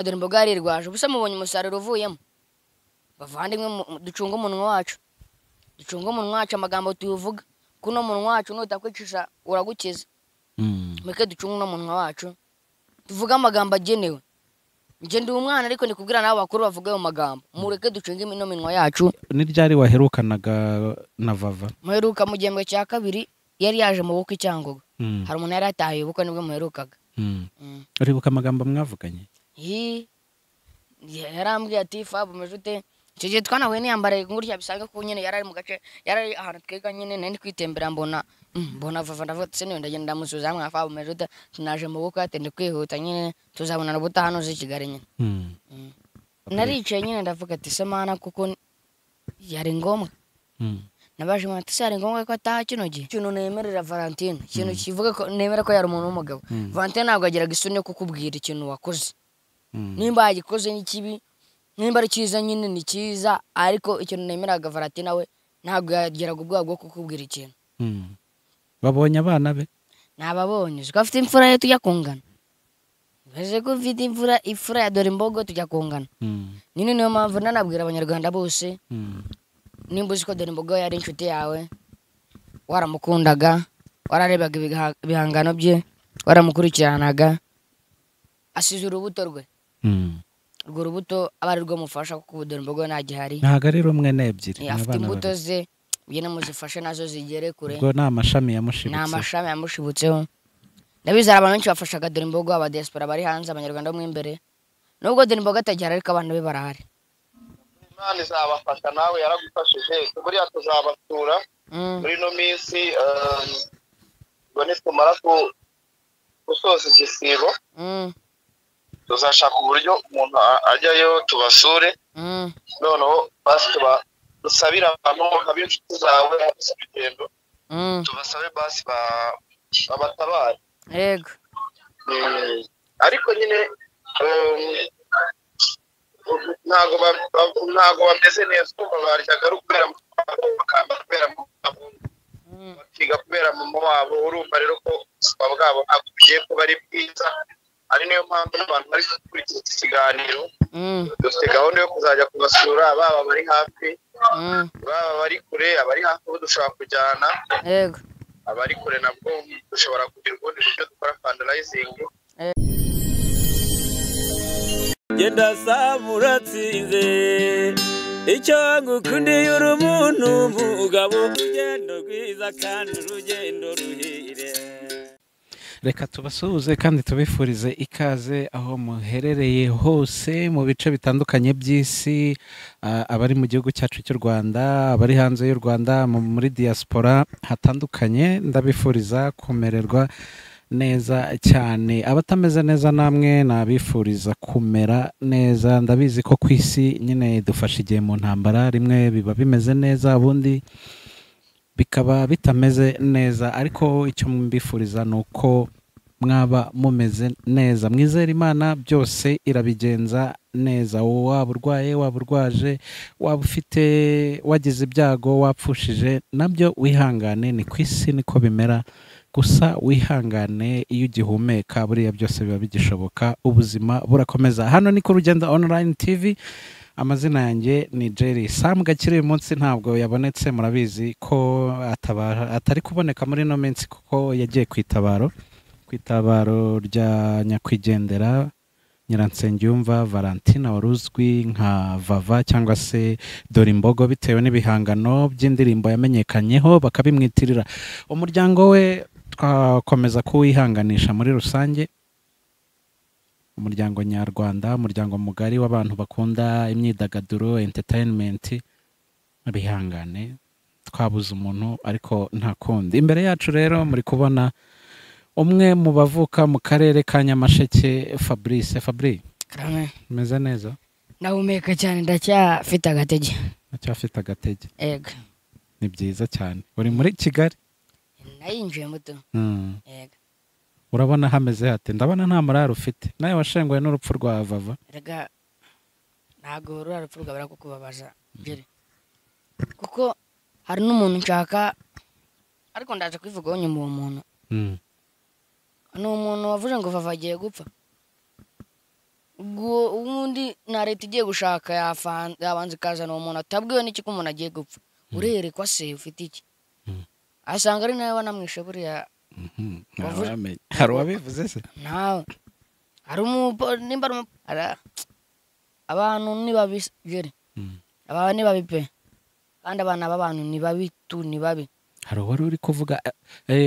Dore imboga yarirwaje ubusa, mubonye umusaruro uvuyemo. Bavandimwe, ducunge umunwa wacu, ducunge umunwa wacu, amagambo tuvuga kuno munwa wacu nutakwicisha uragukiza. Mureke ducunge uno munwa wacu, tuvuge amagambo agenewe. Njye ndi umwana ariko ndikubwira n'abo bakuru bavuga ayo magambo. Mureke ducunge ino minwa yacu. Ni ryari waherukanaga na Vava? Muheruka mu gihembwe cya kabiri, yari yaje mu bukwe i Cyangugu. Hari umuntu yari yatahiye ubukwe, nibwo muherukaga. Uribuka amagambo mwavuganye? Hi, yarambwiye ati: "Fabu, umeze ute?" Icyo gihe twanahuye niyambariye gutya bisanzwe, kuko nyine yari ari mu gace, yari ari ahantu twiga nyine. Nari ndi kwitembera, mbona Vava, ndavuga ati: "Se ndagenda ndamusuhuza mwa Fabu, umeze ute?" Naje mu bukwe, ati: "Ndi kwihuta nyine, tuzabonana ubutaha nuza i Kigali nyine." Naricaye nyine ndavuga ati: "Se Mana, kuko yari ngombwa?" Nabaje ati: "Se yari ngombwa ko ataha kino gihe?" Ikintu nemerera Valentine, ikintu kivuga ko nemera ko yari umuntu w'umugabo, Valentine ntabwo agiraga isoni yo kukubwira ikintu wakoze. Nimba yagikoze ni kibi, nimba ari cyiza nyine ni cyiza, ariko ikintu nemeraga Valentine, we ntabwo yagiraga ubwoba bwo kukubwira ikintu. Babonye abana be? Nababonye. Uzi ko afite imfura ye tujya kungana? Bivuze ko mfite imfura, imfura ya Dore Imbogo, tujya kungana. Nyine niyo mpamvu nanabwira Abanyarwanda bose, nimba uzi ko Dore Imbogo yari inshuti yawe, waramukundaga, wararebaga ibihangano bye, waramukurikiranaga, asize urubuto rwe. Urwo rubuto aba ari rwo mufasha, kuko ubu Dore Imbogo ntagihari. Ntabwo ari rumwe n'ebyiri, ni Afite abana imbuto babiri. ze, mugende muzifashe nazo zigere kure. Ubwo ni amashami Ni yamushibutse. amashami yamushibutseho. Ndabizi hari abantu benshi bafashaga Dore Imbogo, abadiaspora bari hanze, Abanyarwanda bo mo imbere. Nubwo Dore Imbogo atagihari, ariko abantu be barahari. Imana izabafasha, nawe yaragufashije. Buriya tuzabasura muri ino minsi, ubwo nitumara gusoza igisibo, tuzashaka uburyo umuntu ajyayo tubasure. Noneho basi tuba dusabire abantu nk'ab'inshuti zawe urugendo, tubasabe basi babatabare. Yego. Ariko nyine ntago bameze neza. Urumva baryaga ari ukubera bakambara kubera mama wabo, bakiga kubera mama wabo. Urumva rero ko ubuzima bwabo ntabwo bugiye kuba ari bwiza, ari niyo mpamvu n'abantu bari gukurikira iki kiganiro, dufite gahunda yo kuzajya kubasura, baba bari hafi, baba bari kure. Abari hafi bo dushobora kujyana, abari kure nabwo dushobora kugira ubundi buryo dukora fundraising. Genda saba uratsinze, icyo ngukundiye uri umuntu mugabo, urugendo rwiza kandi urugendo ruhire. Reka tubasuhuze kandi tubifurize ikaze aho muherereye hose mu bice bitandukanye by'isi, abari mu gihugu cyacu cy'u Rwanda, abari hanze y'u Rwanda, muri diaspora hatandukanye, ndabifuriza kumererwa neza cyane. Abatameze neza namwe nabifuriza kumera neza. Ndabizi ko ku isi nyine dufashe igihe mu ntambara, rimwe biba bimeze neza, ubundi bikaba bitameze neza, ariko icyo mbifuriza ni uko mwaba mumeze neza. Mwizere Imana, byose irabigenza neza. Waba urwaye, waba urwaje, waba ufite, wagize ibyago, wapfushije, nabyo wihangane, ni ku isi niko bimera. Gusa wihangane, iyo ugihumeka buriya byose biba bigishoboka, ubuzima burakomeza. Hano ni ku Rugendo Online TV, amazina yanjye ni Jerry Sam Gakire. Uyu munsi ntabwo yabonetse, murabizi ko atari kuboneka muri ino minsi kuko yagiye ku itabaro, ku itabaro rya nyakwigendera Nyiransengiyumva Valentina, wari uzwi nka Vava cyangwa se Dore Imbogo, bitewe n'ibihangano by'indirimbo yamenyekanyeho bakabimwitirira. Umuryango we twakomeza kuwihanganisha muri rusange, umuryango nyarwanda, umuryango mugari w'abantu bakunda imyidagaduro, entertainment, bihangane, twabuze umuntu ariko nta kundi. Imbere yacu rero muri kubona umwe mu bavuka mu karere ka Nyamasheke, Fabrice. Fabrice, Karame. umeze neza? Ndahumeka cyane, ndacyafite agatege. Acyafite agatege. Yego. Ni byiza cyane. Uri muri Kigali? Nayinjiye muto. Yego. Urabona hameze hate? Ndabona nta muraro ufite, nawe washenguwe n'urupfu rwa Vava. Erega ntabwo ruriya rupfu rwabura kukubabaza Jerry, kuko hari n'umuntu nshaka, ariko ndaza kubivugaho nyuma. Uwo muntu ni umuntu wavuze ngo Vava agiye gupfa. Ubundi na leta igiye gushaka yabanza ikazana uwo muntu atabwiwe n'iki ko umuntu agiye gupfa. Urerekwa se ufite iki? Asanga ari nawe wanamwishe buriya. Hari uwabivuze se? Ntawe. Hari nimba abantu ni babi Jerry. Abantu ni babi pe. Kandi abana b'abantu ni babi tu, ni babi. Hari uwari uri kuvuga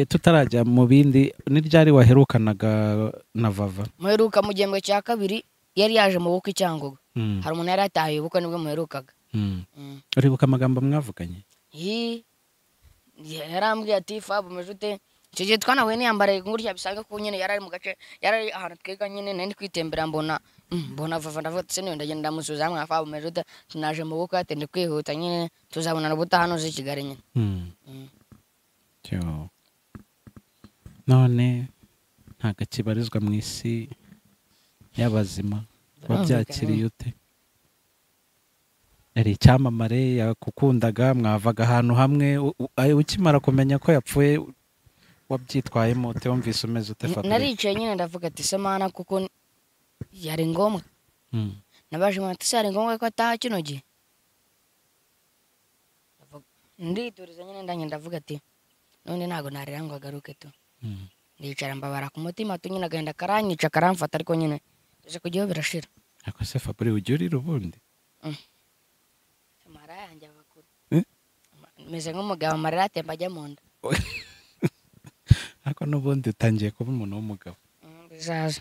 tutarajya mu bindi, ni ryari waherukanaga na Vava? Muheruka mu gihembwe cya kabiri, yari yaje mu bukwe Cyangugu. Hari umuntu yari yatahiye ubukwe nibwo muherukaga. Uribuka amagambo mwavuganye? Yarambwiye ati Fab umeze ute? Icyo gihe twanahuye niyambariye gutya bisanzwe kuko nyine yari ari mu gace, yari ari ahantu twiga nyine, nari ndi kwitembera mbona Vava ndavuga ati se ndagenda ndamusuhuza hamwe Fab umeze ute? Tunaje mu bukwe ati ndi kwihuta nyine tuzabonana ubutaha hano z'i Kigali nyine. None ntago akibarizwa mu isi y'abazima, wabyakiriye ute? Yari icyamamare, yakukundaga, mwavaga ahantu hamwe, ukimara kumenya ko yapfuye wabyitwayemo ute? Wumvise umeze ute Fabrice? Naricaye nyine ndavuga ati se mana kuko yari ngombwa. Nabaje ati se yari ngombwa ko ataha kino gihe? Ndituriza nyine ndanye ndavuga ati none ntago narira ngo agaruke tu. Ndicara mbabara ku mutima tu nyine agenda karanyica karamfata ariko nyine tuze kujyaho birashira. Ariko se Fabrice ujya urira ubundi? Amara yanjye abakuru. Meze nk'umugabo amarira atemba ajya mu nda. Ariko n'ubundi utangiye kuba umuntu w'umugabo. Bizaza.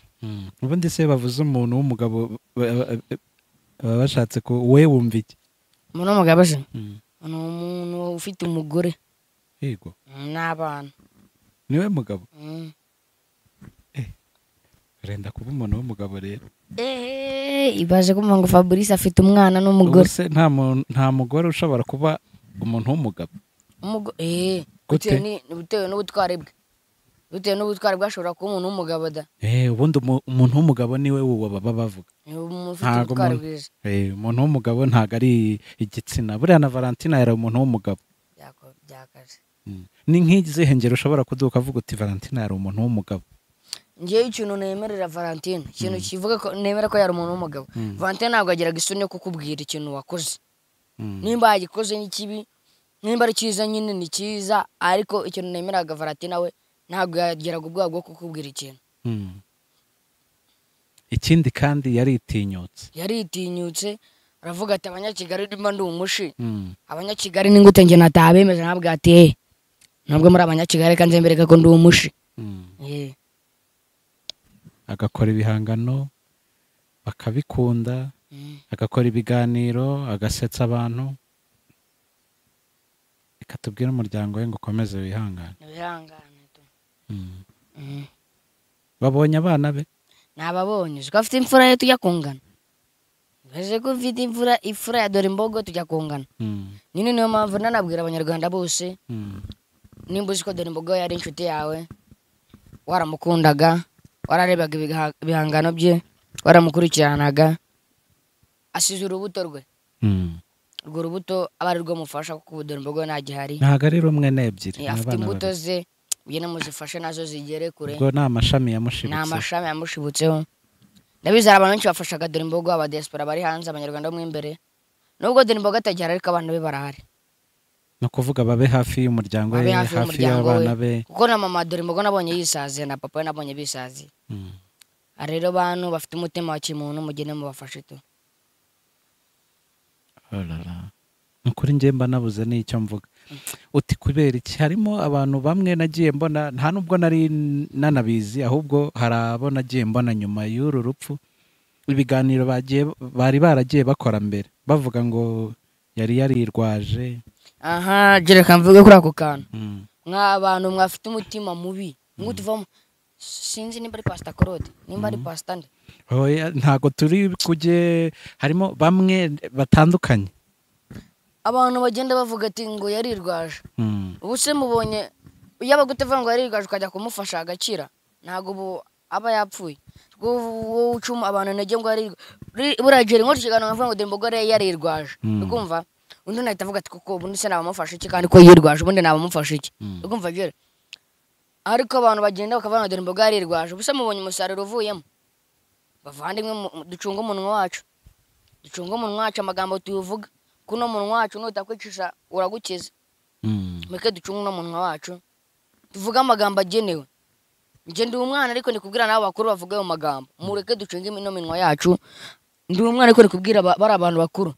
Ubundi se bavuze umuntu w'umugabo baba bashatse ko we wumva iki? Umuntu w'umugabo se? Ni umuntu ufite umugore. Yego. N'abana. Niwe mugabo? Renda kuba umuntu w'umugabo rero. Ibaze kumva ngo Fabrice afite umwana n'umugore. Ubuse nta mugore ushobora kuba umuntu w'umugabo. Bitewe n'ubutwari bwe. Bitewe n'ubutwari bwe ashobora kuba umuntu w'umugabo da. Ubundi umuntu w'umugabo niwe uwo baba bavuga. Ntabwo umuntu w'umugabo ntago ari igitsina. Buriya na Valentina yari umuntu w'umugabo. Byakaje. Ni nk'izihe ngero ushobora kuduka avuga uti Valentina yari umuntu w'umugabo? Ngewe ikintu nemerera Valentina, ikintu kivuga ko nemera ko yari umuntu w'umugabo. Valentina ntabwo agiraga isoni yo kukubwira ikintu wakoze. Nimba yagikoze ni kibi, nimba ari cyiza nyine ni cyiza, ariko ikintu nemeraga Valentina we ntabwo yagiraga ubwoba bwo kukubwira ikintu. Ikindi kandi yaritinyutse. Yaritinyutse aravuga ati abanyakigali ndimo ndi umushi. Abanyakigali ni ngute nge natabemeza nabwo ati ntabwo muri abanyakigali kandi nzembereka ko ndi umushi. Agakora ibihangano bakabikunda, agakora ibiganiro agasetsa abantu. Reka tubwire umuryango we ngo ukomeze wihangane. Wihangane tu. Babonye abana be? Nababonye. Uko afite imfura ye tujya kungana. Baje ko mfite imfura, ifura ya Dore Imbogo tujya kungana. Nyine niyo mpamvu nanabwira abanyarwanda bose, nimba uzi ko Dore Imbogo yari inshuti yawe, waramukundaga, wararebaga ibihangano bye, waramukurikiranaga, asize urubuto rwe. Urwo rubuto aba ari rwo mufasha kuko Dore Imbogo ntagihari. Ntago ari rumwe n'ebyiri. Afite imbuto ze, mugende muzifashe nazo zigere kure. Ubwo ni amashami yamushibutseho. Ni amashami yamushibutseho. Ndabizi hari abantu benshi bafashaga Dore Imbogo, aba diaspora bari hanze, abanyarwanda bo mu imbere. Nubwo Dore Imbogo atagihari ariko abantu be barahari. No kuvuga babe hafi y'umuryango we, hafi y'abana be. Kuko na mama Dore Imbogo nabonye yisaziye, na papa we nabonye bisaziye. Rero bantu bafite umutima wa kimuntu mugende mubafashe tu. Nukuri njye mba nabuze n'icyo mvuga. Uti kubera iki harimo abantu bamwe nagiye mbona nta nubwo nari nanabizi, ahubwo hari abo nagiye mbona nyuma y'uru rupfu ibiganiro bagiye bari baragiye bakora mbere bavuga ngo yari yarirwaje. Aha, gereka mvuge kuri ako kantu. Mwa bantu mwafite umutima mubi, ngutuvamo sinzi nimba ari Pastor Claude, nimba ari Pastor nde. Oya, ntago turi kuje, harimo bamwe batandukanye. Abantu bagenda bavuga ati ngo yarirwaje. Ubu se mubonye yaba gutavuga ngo yarirwaje ukajya kumufasha agakira, ntago ubu aba yapfuye. Wowe ucuma abantu intege ngo yarirwaje. Buragera ngo tukiganira bavuga ngo Dore Imbogo yarirwaje. Ukumva undi nahita avuga ati kuko ubundi se nabamufasha iki kandi ko yirwaje, ubundi nabamufasha iki? Ukumva gera. Ariko abantu bagenda bakavuga ngo Dore Imbogo yarirwaje, ubu se mubonye umusaruro uvuyemo? Bavandimwe, ducunge umunwa wacu, ducunge umunwa wacu, amagambo tuvuga kuno munwa wacu nutakwicisha uragukiza. Mureke ducunge uno munwa wacu, tuvuge amagambo agenewe. Njye ndi umwana ariko ndikubwira n'abo bakuru bavuga ayo magambo, mureke ducunge ino minwa yacu. Ndi umwana ariko ndikubwira bari abantu bakuru,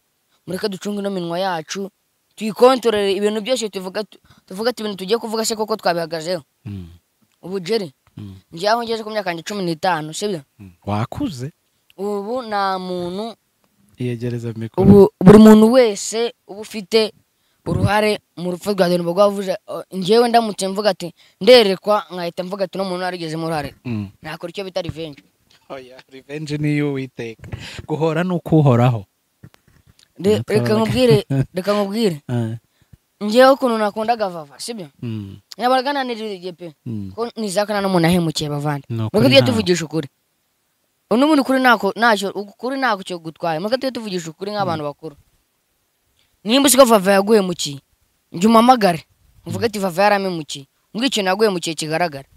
mureke ducunge ino minwa yacu, tuyikontorere ibintu byose tuvuga, tuvuga ati ibintu tugiye kuvuga se koko twabihagazeho. Ubu Jerry, njye aho ngeze ku myaka yanjye 15, sibyo? Wakuze. Ubu nta muntu iyegereza mikoro. Ubu buri muntu wese uba ufite uruhare mu rupfu rwa Dorimbogo wavuze, njyewe ndamutse mvuga ati nderekwa nkahita mvuga ati no muntu yarigezemo uruhare, nakora icyo bita revenge. Oya, revenge ni y'Uwiteka, guhora ni ukuhoraho. Reka nkubwire, reka nkubwire njyewe ukuntu nakundaga Vava, sibyo? Nabaga naniririye pe, ko nizakana n'umuntu ahemukiye bavandi. Mureke tujye tuvugisha ukuri, n'ubundi ukuri ntako ntacyo, ukuri ntako cyo gutwaye. Mureke tujye tuvugisha ukuri nk'abantu bakuru. Nimba uzi ko Vava yaguhemukiye, njye umpamagare mvuge ati Vava yaramemukiye, mbwira ikintu yaguhemukiye kigaragara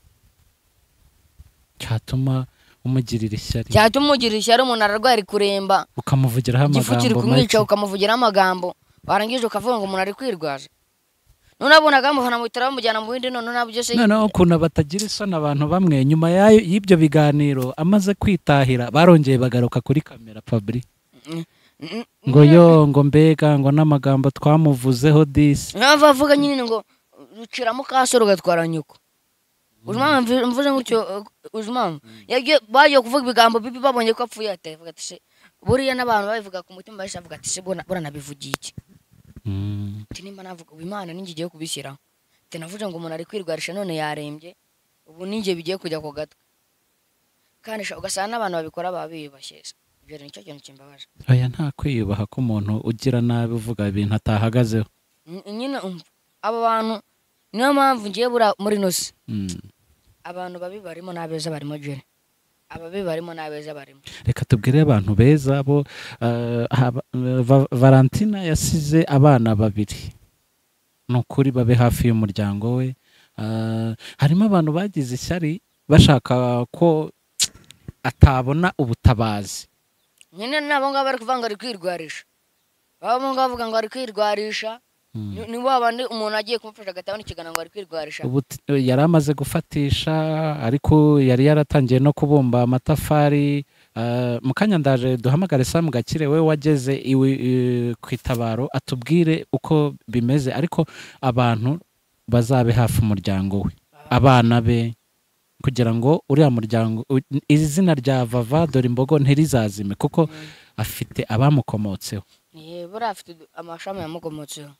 cyatuma umugirira ishyari, cyatuma umugirira ishyari. Umuntu ararwaye ari kuremba, ukamuvugiraho amagambo kumwica, ukamuvugiraho amagambo, warangije ukavuga ngo umuntu ari kwirwaza. None abonaga bamuvana mu bitaro bamujyana mu bindi, none nabyo se. Noneho ukuntu batagira isoni abantu bamwe, nyuma y'ibyo biganiro amaze kwitahira barongeye bagaruka kuri kamera Fabri, ngo yo ngo mbega ngo n'amagambo twamuvuzeho disi. Mpamvu avuga nyine ngo ruciramo kaso rugatwara nyoko. Uzi impamvu mvuze gutyo? Uzi impamvu bagiye kuvuga ibigambo bibi babonye ko apfuye, ati se buriya n'abantu babivuga ku mutima bahise bavuga ati se buriya nabivugiye iki? Ati nimba navuga ubu Imana ninjye igiye kubishyiraho, ati navuze ngo umuntu ari kwirwarisha none yarembye, ubu ninjye bigiye kujya ku gatwe. Kandi ugasanga n'abantu babikora baba biyubashye. Ibyo nicyo kintu kimbabaje. Oya, nta kwiyubaha k'umuntu ugira nabi uvuga ibintu atahagazeho. Nyine abo bantu niyo mpamvu ngiye bura muri nosi. Abantu babi barimo n'abeza barimo, Jerry. Ababi barimo n'abeza barimo. Reka tubwire abantu beza bo. Valentina yasize abana babiri, ni ukuri babe hafi y'umuryango we. Harimo abantu bagize ishyari bashaka ko atabona ubutabazi. Nyine nabo ngabo bari kuvuga ngo ari kwirwarisha, baba ngabo bavuga ngo ari kwirwarisha. Ni babandi umuntu agiye kumufasha agatabona ikiganiro ngo ari kwirwarisha. Yari amaze gufatisha, ariko yari yaratangiye no kubumba amatafari. Mu kanya ndaje duhamagare Sam Gakire we wageze iwe ku itabaro atubwire uko bimeze, ariko abantu bazabe hafi umuryango we, abana be, kugira ngo uriya muryango, izina rya Vava Dorimbogo ntirizazime, kuko afite abamukomotseho. Buriya afite amashami yamukomotseho.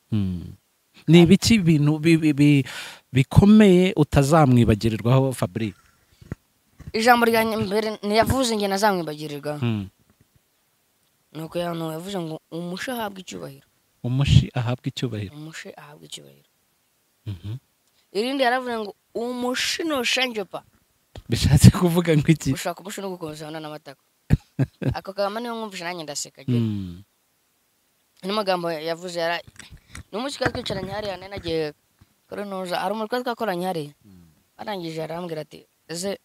Ni ibiki bintu bikomeye utazamwibagirirwaho Fabri? Ijambo rya mbere ntiyavuze njye nazamwibagirirwaho, nuko yavuze ngo umushi ahabwe icyubahiro. Umushi ahabwe icyubahiro. Umushi ahabwe icyubahiro. Irindi yaravuze ngo umushi nushenjepa. Bishatse kuvuga ngo iki? Ushaka umushi no gukomeza n'amatako. Ako kagama niyo mwumvishe nanjye ndaseka. N'amagambo yavuze yara n'umunsi twari twicaranye hariya, nari nagiye kuri Ntuza, hari umuntu twari twakoranye hariya, arangije arambwira ati ese,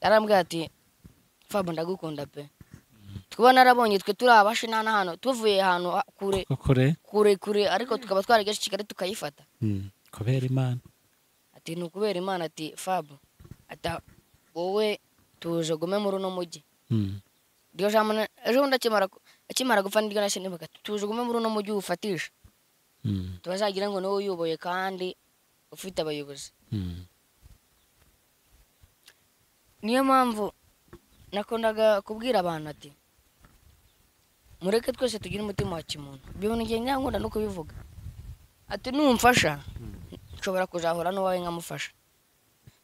arambwira ati Fabo ndagukunda pe, twaba narabonye twe turi abashi nta n'ahantu tuvuye ahantu kure kure kure, ariko tukaba twarageze Kigali tukayifata kubera Imana. Ati ni ukubera Imana. Ati Fabo, ati wowe tuje gume muri uno mujyi. Iryo jambo ejo bundi akimara gupfa niryo nahise nibuka, tuje gume muri uno mujyi uwufatisha, tubazagira ngo niwe uyuboye kandi ufite abayobozi. Niyo mpamvu nakundaga kubwira abantu ati mureke twese tugire umutima wa kimuntu. Ibyo bintu njye nkunda no kubivuga, ati numfasha nshobora kuzahura n'uwawe nkamufasha,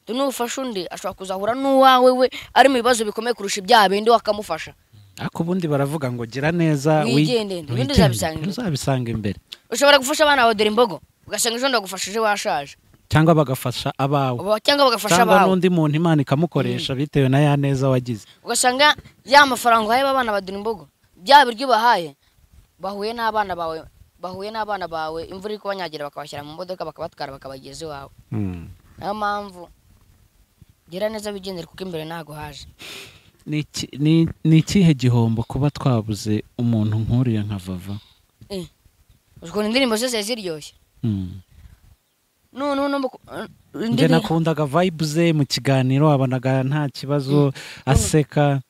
ati nufasha undi ashobora kuzahura n'uwawe we ari mu bibazo bikomeye kurusha ibya bindi wakamufasha. Ariko ubundi baravuga ngo gira neza wigendende, ibindi uzabisanga imbere. Ushobora gufasha abana bawe Dorimbogo, ugasanga ejo ndagufashije washaje, cyangwa bagafasha abawe, cyangwa bagafasha abawe, cyangwa n'undi muntu Imana ikamukoresha bitewe na ya neza wagize. Ugasanga ya mafaranga uhaye abana ba Dorimbogo, bya biryo bahaye bahuye n'abana bawe, bahuye n'abana bawe imvura iri kubanyagira bakabashyira mu modoka bakabatwara bakabageza iwawe. Niyo mpamvu gira neza wigendere kuko imbere ntago haje. Ni ikihe gihombo kuba twabuze umuntu nk'uriya nka Vava? Ukuntu indirimbo zose ziryoshye. No Njye nakundaga vibe ze mu kiganiro, wabonaga nta kibazo, aseka.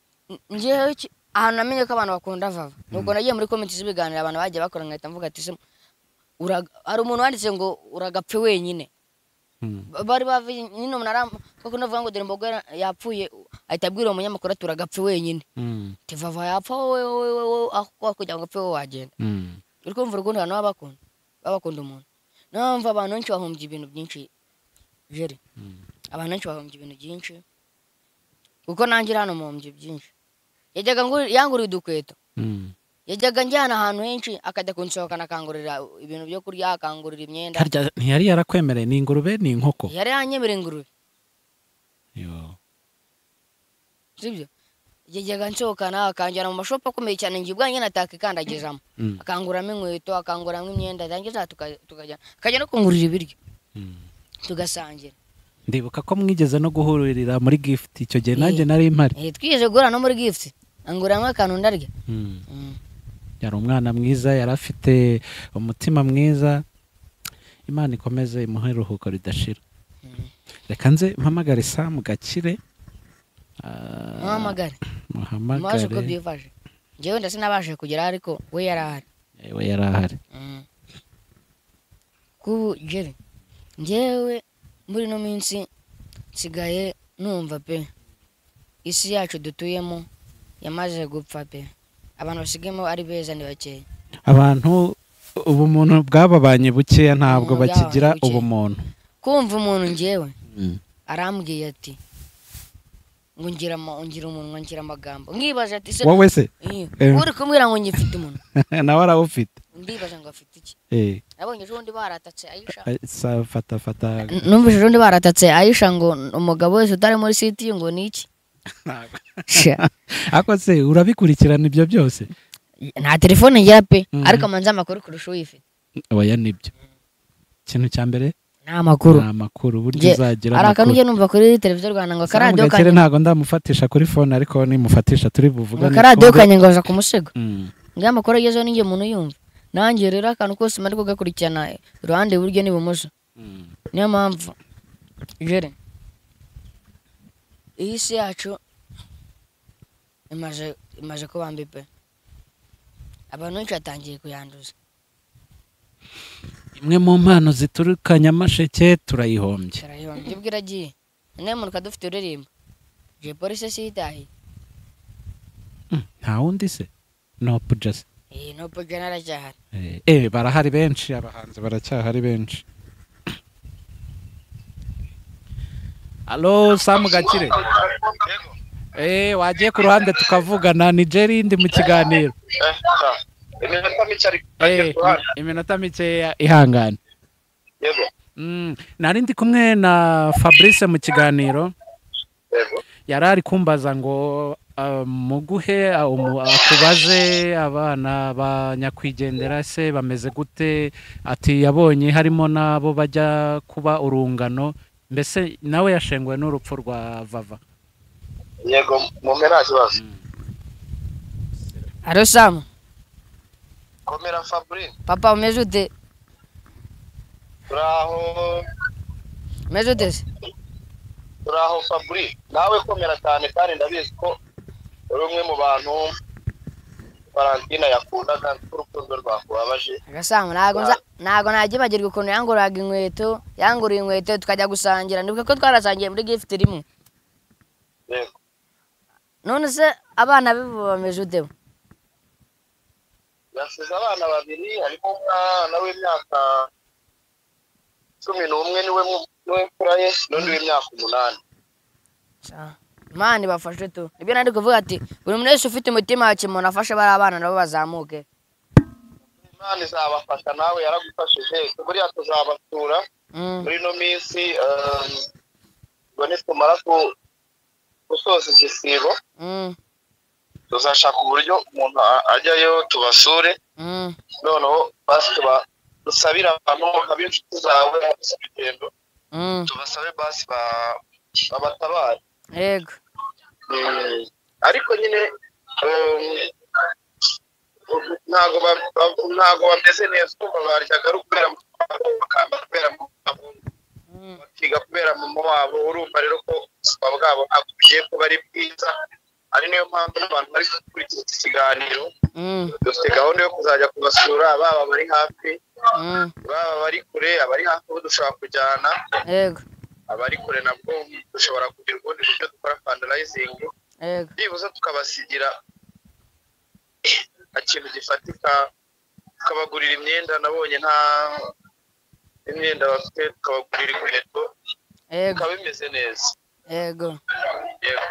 Njyewe ahantu namenye ko abantu bakunda Vava nuko nagiye muri comment z'ibiganiro abantu bagiye bakora, nkahita mvuga ati hari umuntu wanditse ngo uragapfe wenyine. Bari bavi nyine umuntu kuko navuga ngo dore Mbogo yapfuye, ahita abwira uwo munyamakuru ati uragapfe wenyine. Ati Vava yapfa wowe aho kugira ngo apfe wowe wagenda. Uri kumva urukundo abantu baba bakunda umuntu. Numva abantu benshi bahombye ibintu byinshi Jerry. Abantu benshi bahombye ibintu byinshi, kuko nanjye hano muhombye byinshi. Yajyaga yangurira udukweto, yajyaga njyana ahantu henshi, akajya kunsohokana akangurira ibintu byo kurya, akangurira imyenda. Harya ntiyari yarakwemereye ni ingurube ni inkoko? Yari yanyemereye ingurube. Yo. Sibyo? Yajyaga nsohokana akanjyana mu mashopu akomeye cyane, njye ubwanjye natakikandagizamo. Akanguramo inkweto, akanguramo imyenda, yangiza tukajya, akajya no kungurira ibiryo. Tugasangira. Ndibuka ko mwigeze no guhurira muri gift icyo gihe nanjye nari mpari. Twigeze guhura no muri gift. Anguramo akantu ndarya. Yari umwana mwiza, yari afite umutima mwiza. Imana ikomeze imuhe iruhuko ridashira. Reka nze mpamagare Sam Gakire. Muhamagare. Muhamagare. Uko byifashe. Njyewe ndase nabashije kugera ariko we yarahari. We yarahari. Kubu Jerry, njyewe muri no minsi nsigaye numva pe isi yacu dutuyemo yamaze gupfa pe. Abantu basigemo ari beza ni bakeya. Abantu ubumuntu bwababanye bukeya, ntabwo bakigira ubumuntu. Kumva umuntu njyewe arambwiye ati ngo ngira umunwa, ngira amagambo, nkibaza ati se wowe se uri kumbwira ngo ngifite umunwa? Nawe arawufite. Ndibaza ngo afite iki? Nabonye ejo bundi baratatse Aisha. Fata fata. Numvise ejo bundi baratatse Aisha ngo umugabo wese utari muri city ngo ni iki? Ako se urabikurikirana ibyo byose? Nta telefone ngira pe, ariko manza amakuru kurusha uyifite. Oya nibyo. Ikintu cya mbere ni amakuru. Ni amakuru buryo uzagira amakuru. Akantu ngiye numva kuri televiziyo Rwanda ngo akaradiyo kanye. Ntago ndamufatisha kuri phone, ariko nimufatisha turi buvugane. Akaradiyo kanye ngo aza kumusego. Ngiye amakuru agezeho ninjye umuntu yumva. Nanjye rero akantu kose mari kugakurikirana iruhande iburyo n'ibumoso. Niyo mpamvu Jerry, iyi si yacu imaze kuba mbi pe. Abantu benshi batangiye kuyanduza. Imwe mu mpano zituruka Nyamasheke turayihombye. Turayihombye ubwo iragiye. Niyo muntu kadufite uririmba. Je polisi sitahi. Nta wundi se? No Puja. No Puja naracyahari. Barahari benshi, abahanzi baracyahari benshi. Allo Sam Gakire. Wagiye ku ruhande tukavugana ni Jerry ndi mu kiganiro. Iminota mike ihangane. Yego. Nari ndi kumwe na Fabrice mu kiganiro. Yego. Yarari kumbaza ngo muguhe akubaze abana ba nyakwigendera se bameze gute, ati yabonye harimo nabo bajya kuba urungano, mbese nawe yashenguwe n'urupfu rwa Vava. Yego, mumera kibazo. Allo Sam. Komera Fabrice. Papa umeze ute? Turaho. Umeze ute se? Turaho Fabrice. Nawe komera cyane kandi ndabizi ko uri umwe mu bantu Valentina yakundaga, urukundo rwakubabaje. Agasamu ntago nagibagirwa ukuntu yanguraga inkweto, yanguriye inkweto tukajya gusangira. Ndibuka ko twarasangiye muri gift rimwe. Yego. None se abana be bameze ute? Yasize abana babiri, harimo umwana w'imyaka 11 niwe mfura ye, n'undi w'imyaka 8. Imana ibafashe tu. Nibyo nari kuvuga ati buri muntu wese ufite umutima wa kimuntu afashe bari abana nabo bazamuke. Imana izabafasha, nawe yaragufashije. Buriya tuzabasura muri no minsi, ngo nitumara gusoza igisibo tuzashaka uburyo umuntu ajyayo tubasure, noneho basi dusabire abantu b'inshuti zawe urugendo, tubasabe basi babatabare. Yego. Ariko nyine ntago bameze neza, urumva baryaga ari ukubera bakambara kubera bakiga kubera mama wabo. Urumva rero ko ubuzima bwabo ntabwo bugiye kuba ari bwiza, ari niyo mpamvu n'abantu bari gukurikira iki kiganiro dufite gahunda yo kuzajya kubasura, baba bari hafi, baba bari kure. Abari hafi bo dushobora kujyana, yego, abari kure nabwo dushobora kugira ubundi buryo dukora fundraising, yego, byibuze tukabasigira ikintu gifatika, tukabagurira imyenda. Nabonye nta imyenda bafite, tukabagurira inkweto, yego, bikaba bimeze neza. Yego. Yego.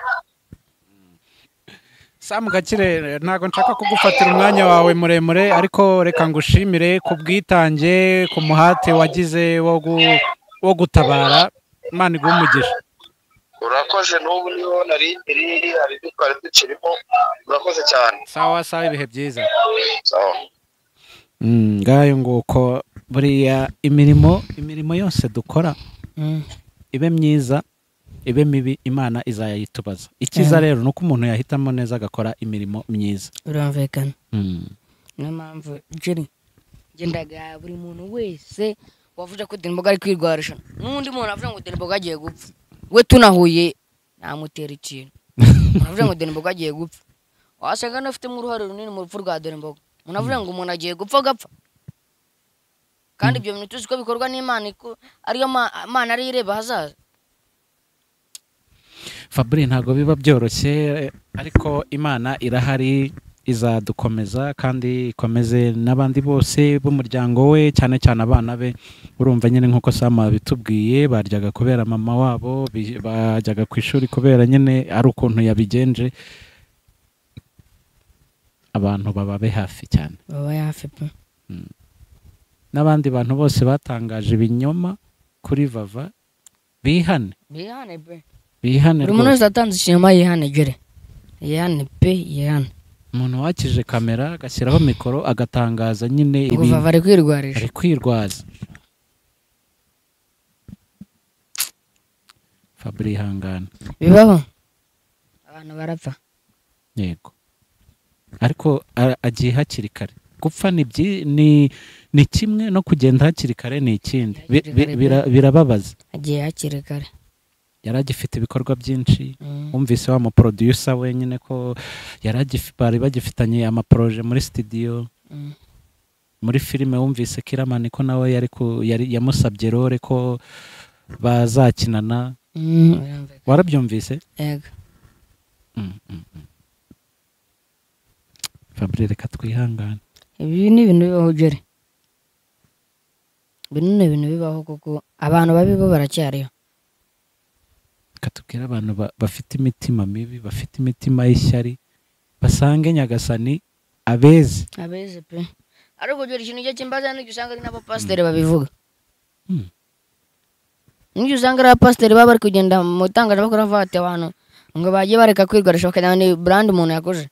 Sam Gakire, ntabwo nshaka kugufatira umwanya wawe muremure, ariko reka ngushimire ku bwitange, ku muhate wagize wo gutabara. Imana iguhe umugisha. Urakoze, n'ubu niho nari iri, hari ibyo twari tukirimo. Urakoze cyane. Sawa sawa, ibihe byiza. Sawa. Ngayo nguko, buriya imirimo yose dukora, ibe myiza ibe mibi, Imana izayitubaza. Icyiza rero ni uko umuntu yahitamo neza agakora imirimo myiza. Birumvikana. Niyo mpamvu jeri ngendaga buri muntu wese wavuze ko Denboga ari kwirwarisha, n'undi muntu avuze ngo Denboga agiye gupfa, we tunahuye namutera ikintu. Umuntu avuze ngo Denboga agiye gupfa, wasanga anafitemo uruhare runini mu rupfu rwa Denboga. Umuntu avuze ngo umuntu agiye gupfa agapfa, kandi ibyo bintu tuzi ko bikorwa n'Imana, ariyo Mana ariyo ireba ahazaza. Fabri, ntabwo biba byoroshye, ariko Imana irahari, izadukomeza kandi ikomeze n'abandi bose b'umuryango we, cyane cyane abana be. Urumva nyine nk'uko Sam abitubwiye, baryaga kubera mama wabo, bajyaga ku ishuri kubera nyine ari ukuntu yabigenje. Abantu bababe hafi cyane, babaye hafi pe. N'abandi bantu bose batangaje ibinyoma kuri Vava bihane, bihane pe, bihane buri muntu rwose. wese atanze ikinyoma yihane, jere yihane pe, yihane. Umuntu wakije kamera agashyiraho mikoro agatangaza nyine ngo ibintu, Vava ari kwirwarisha, ari kwirwaza. Fabri, ihangane. Bibaho, abantu barapfa. Yego, ariko agiye hakiri kare. Gupfa ni kimwe no kugenda hakiri kare ni ikindi. Hakiri kare pe. Birababaza. Agiye hakiri kare. Yari agifite ibikorwa byinshi. Wumvise wa muproducer wenyine ko bari bagifitanye amaporoje muri studio, muri filime. Wumvise Kiramani ko nawe yari yamusabye role ko bazakinana. Birumvikana. Warabyumvise? Yego. Fabri, reka twihangane. Ibi ni ibintu bibaho jere, ibi ni ibintu bibaho kuko abantu babi bo baracyariho. Reka tubwire abantu bafite imitima mibi, bafite imitima y'ishyari, basange Nyagasani abeze. Abeze pe. Ariko jere ikintu cyo kimbaza n'icyo usanga ari n'abapasiteri babivuga. N'icyo usanga ari abapasiteri baba bari kugenda mu itangazamakuru bavuga bati abantu ngo bagiye bareka kwirwarisha, bakagira ngo ni brand umuntu yakoze.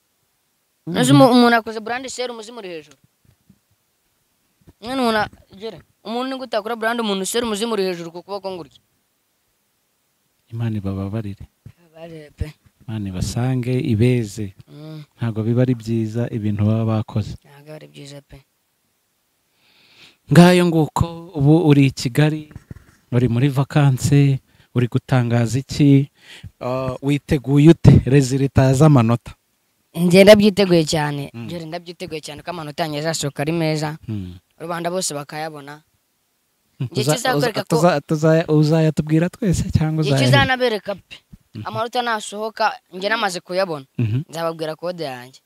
Nese umuntu akoze brand serumu zimuri hejuru. Nyine umuntu jere umuntu ni gute akora brand umuntu serumu zimuri hejuru ku kuboko ngurya? Imana ibababarire. Bare pe. Imana ibasange ibeze. Ntabwo biba ari byiza ibintu baba bakoze. Ntabwo ari byiza pe. Ngayo nguko, ubu uri i Kigali, uri muri vakanse, uri gutangaza iki? Witeguye ute resultat z'amanota? Njye ndabyiteguye cyane. Jere ndabyiteguye cyane ko amanota yanjye azasohoka ari meza, rubanda bose bakayabona. Njye kizakwereka ko Uzayatubwira twese cyangwa njye uzayahe? kizanabereka pe, amanota nasohoka njye namaze kuyabona, nzababwira kode yanjye.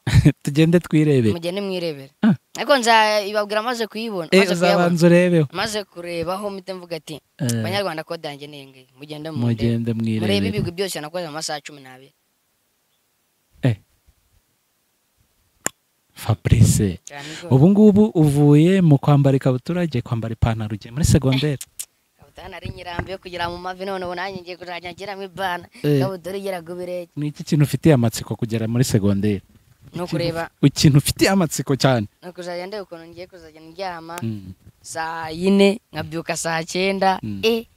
Tugende twirebere. Mugende mwirebere. Ah. Ariko nzabibabwira maze kuyibona, maze kuyabona, Uzabanza urebeho. maze kurebaho mpite mvuga ati banyarwanda, kode yanjye ni iyi ngiyi, mugende mundebe, Mugende murebe mwirebere. ibigwi byose nakoze mu masaha 12. Fabrice, Cyane rwose. ubu ngubu uvuye mu kwambara ikabutura ugiye kwambara ipantaro, ugiye muri segonderi. Ikabutura nari nyirambiwe kugera mu mavi, none ubu nanjye ngiye kuzajya ngeramo ibana, ikabutura igera ku birenge. Ni iki kintu ufitiye amatsiko kugera muri segonderi? Ni ukureba Ikintu ufitiye amatsiko cyane. Ni ukuzajya ndeba ukuntu ngiye kuzajya ndyama saa 4 nkabyuka saa 9,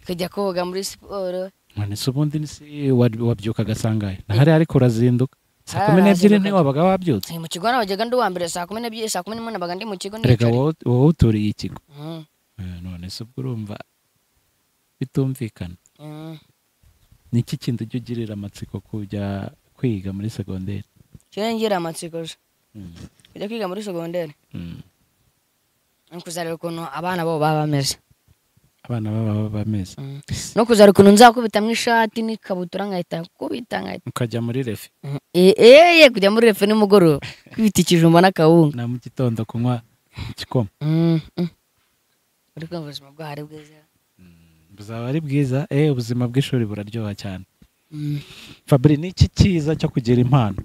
kujya koga muri siporo. None se ubundi ni si wabyukaga sangahe? Ntahari ariko urazinduka. Saa 12 ntiwabaga wabyutse? Mu kigo nabajyaga ndi uwa mbere, saa 12, saa 11 nabaga ndi mu kigo. Reka wowe uturiye ikigo. None se ubwo urumva bitumvikana? Ni iki kintu ujya ugirira amatsiko kujya kwiga muri segonderi? Ngira amatsiko kujya kwiga muri segonderi, no kuzareba ukuntu abana bo baba bameze. Abana baba bameze. No kuzareba ukuntu nzakubitamo ishati n'ikabutura nkahita kubita nkahita. Ukajya muri refe. Kujya muri refe nimugoroba kwibita ikijumba n'akawunga. Na mu gitondo kunywa igikoma. Uri kumva ubuzima bwahari bwiza. Buzaba ari bwiza. Ubuzima bw'ishuri buraryoha cyane. Fabri, ni iki cyiza cyo kugira impano?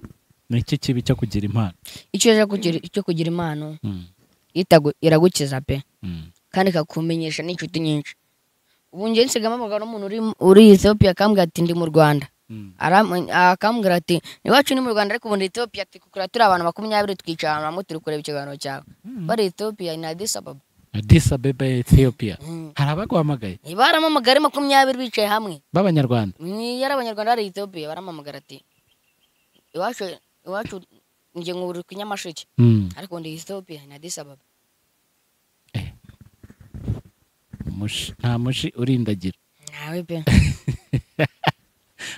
Ni iki kibi cyo kugira impano? Icyo cyo kugira impano iragukiza pe. Kandi ikakumenyesha n'inshuti nyinshi. Ubu njye nsigamo amagana n'umuntu uri Ethiopia akambwira ati ndi mu Rwanda. Akambwira ati iwacu ni mu Rwanda ariko ubu ndi Ethiopia, ati kukura turi abantu 20 twicara ahantu hamwe turi kureba ikiganiro cyawe. Bari Ethiopia ni Addis Ababa. Addis Ababa Ethiopia. Hari abaguhamagaye? Baramamagara 20 bicaye hamwe. B'Abanyarwanda? Yari Abanyarwanda bari Ethiopia baramamagara ati iwacu njye nkuri ku Nyamasheke ariko ndi Ethiopia ni Addis Ababa. Nta mushi urindagira. Nawe pe.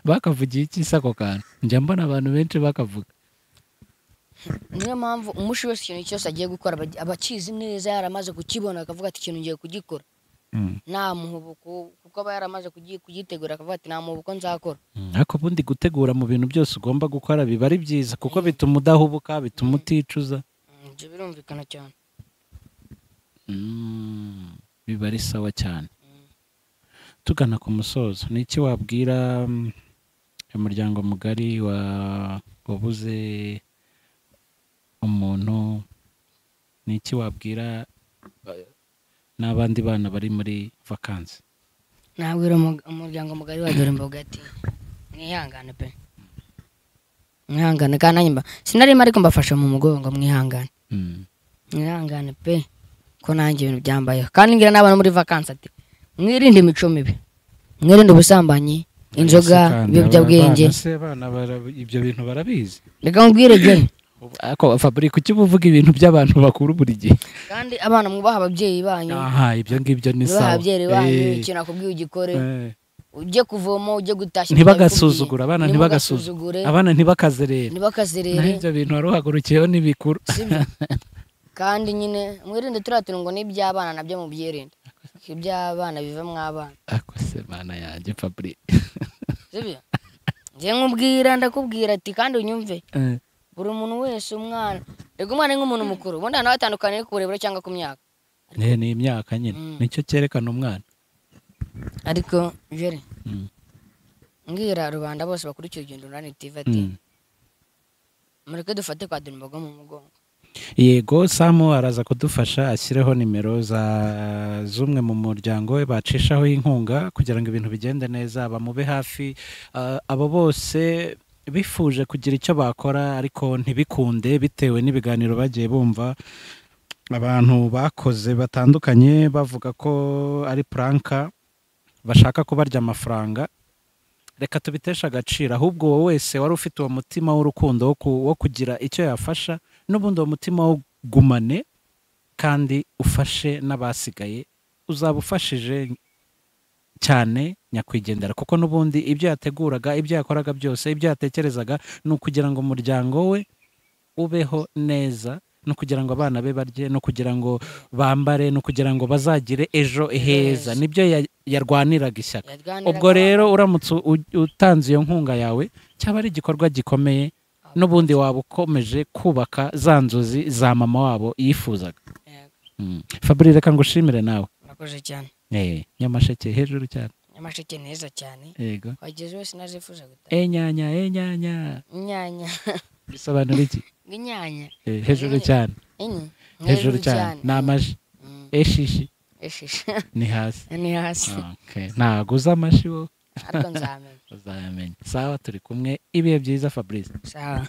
Bakavugiye iki se ako kantu? Njya mbona abantu benshi bakavuga. Niyo mpamvu umushi wese ikintu cyose agiye gukora abakizi neza yaramaze kukibona akavuga ati ikintu ngiye kugikora. Nta muhubuko, kuko aba yaramaze kugitegura akavuga ati nta muhubuko nzakora. Ariko ubundi gutegura mu bintu byose ugomba gukora biba ari byiza kuko bituma udahubuka, bituma uticuza. Ibyo birumvikana cyane. Biba ari sawa cyane. Tugana ku musozo, ni iki wabwira umuryango mugari wabuze umuntu? Ni iki wabwira n'abandi bana bari muri vakansi? Nabwira umuryango mugari wa Dorimbogo ati mwihangane pe, mwihangane kandi nanjye sinarimo ariko mbafasha mu mugongo, mwihangane, mwihangane pe, ko nanjye ibintu byambayeho. Kandi ngira n'abana muri vakansi ati mwirinde imico mibi, mwirinde ubusambanyi, inzoga, ibiyobyabwenge. Ibyo bintu barabizi. Reka nkubwire John. Ako Fabri, kuki uvuga ibintu by'abantu bakuru buri gihe? Kandi abana mwubaha ababyeyi banyu. Aha, ibyo ngibyo ni sawa. Ababyeyi banyu ikintu akubwiye ugikore. Ujye kuvoma, ujye gutashya. Ntibagasuzugura abana, ntibagasuzugure. Abana ntibakazerere. Ntibakazerere. N'ibyo bintu waruhagurukiyeho n'ibikuru. Kandi nyine mwirinde turiya tuntu ngo n'iby'abana nabyo mubyirinde. Iby'abana biva mu abana. Ako se mana yanjye Fabri. Sibyo? Ngiye nkubwira, ndakubwira ati kandi unyumve. Buri muntu wese umwana, rega umwana ni nk'umuntu mukuru, ubundi nta batandukaniye ku burebure cyangwa ku myaka. Ni imyaka nyine, nicyo cyerekana umwana. Ariko Jerry, mbwira rubanda bose bakurikiye Urugendo Online TV ati mureke dufate kwa Dorimbogo mu mugongo. Yego, Samu araza kudufasha ashyireho nimero z'umwe mu muryango we bacishaho inkunga kugira ngo ibintu bigende neza, bamube hafi. Abo bose bifuje kugira icyo bakora ariko ntibikunde bitewe n'ibiganiro bagiye bumva abantu bakoze batandukanye bavuga ko ari pranka, bashaka kubarya amafaranga. Reka tubitesha agaciro, ahubwo wowe wese wari ufite uwo mutima w'urukundo wo kugira icyo yafasha, n'ubundi uwo mutima wugumane kandi ufashe n'abasigaye, uzaba ufashije cyane nyakwigendera, kuko n'ubundi ibyo yateguraga, ibyo yakoraga byose, ibyo yatekerezaga ni ukugira ngo umuryango we ubeho neza, no kugira ngo abana be barye, no kugira ngo bambare, no kugira ngo bazagire ejo heza. Nibyo yarwaniraga ishyaka. Ubwo rero uramutse utanze iyo nkunga yawe, cyaba ari igikorwa gikomeye, n'ubundi waba ukomeje kubaka za nzozi za mama wabo yifuzaga. Fabri, reka ngushimire nawe. Murakoze cyane. Nyamasheke hejuru cyane. Nyamasheke neza cyane. Yego. Wageze wese nazifuza gutaha. Enyanya, enyanya. Inyanya. Bisobanura iki? Inyanya. Hejuru cyane. Hejuru cyane. Ni amaji. Eshishi. Eshishi. Ni hasi. Ni hasi. Okay. Ntago uzi amashi wowe. Ariko nzamenya. Uzayamenya. Sawa, turi kumwe. Ibihe byiza Fabrice. Sawa.